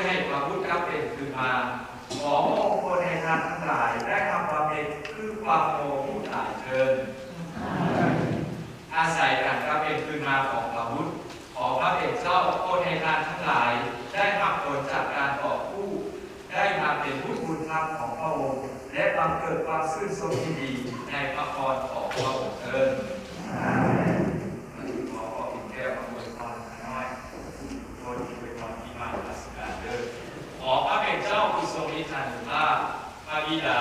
ໃຫ້ພະບຸດກັບເປັນຄືນມາ. ຂໍພະອົງໂປດໃຫ້ທ່ານທັງຫຼາຍໄດ້ຮັບບຳເພັນຄືຄວາມໂງ່ຮູ້ຕາຍເທີ້ນ. ອາໄສການກັບເປັນຄືນມາຂອງພະບຸດ, ຂໍພະເປັນເຈົ້າໂປດໃຫ້ທ່ານທັງຫຼາຍໄດ້ຮັບຜົນຈາກການກອບກູ້, ໄດ້ມາເປັນບຸດບຸນທຳຂອງພະອົງ ແລະ ບັງເກີດຄວາມຊື່ນຊົມຍິນດີໃນພະພອນຂອງພະອົງເທີ້ນ. ຂໍພະຄຸນແກ້ວອຳນວຍພອນຂ້ານ້ອຍທຸກຄົນ ອວຍພອນທີ່ມານະມັດສະການເທີ້ນ. ຂໍພະເປັນເຈົ້າຜູ້ຊົງອິດທານຸພາບ, ພະບິດາ,